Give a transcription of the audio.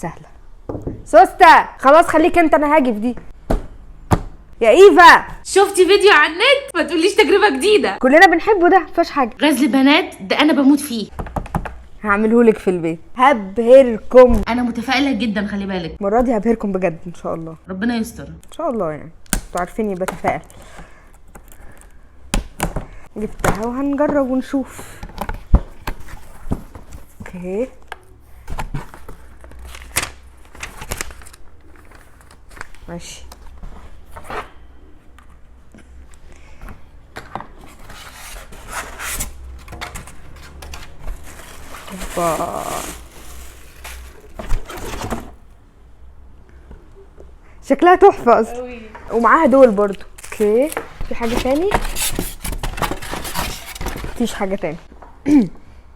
سهلة. سوسته خلاص خليك انت، انا هاجي في دي. يا ايفا شفتي فيديو على النت؟ ما تقوليش تجربه جديدة. كلنا بنحبه ده، مفيهاش حاجة. غزل بنات ده انا بموت فيه. هعملهولك في البيت، هبهركم. انا متفائلة جدا، خلي بالك. المرة دي هبهركم بجد ان شاء الله. ربنا يستر ان شاء الله، يعني انتوا عارفيني بتفائل. جبتها وهنجرب ونشوف. okay ماشي. اوبا شكلها تحفة اصلا، ومعاها دول برضو. okay في حاجة تاني؟ مفيش حاجة تاني.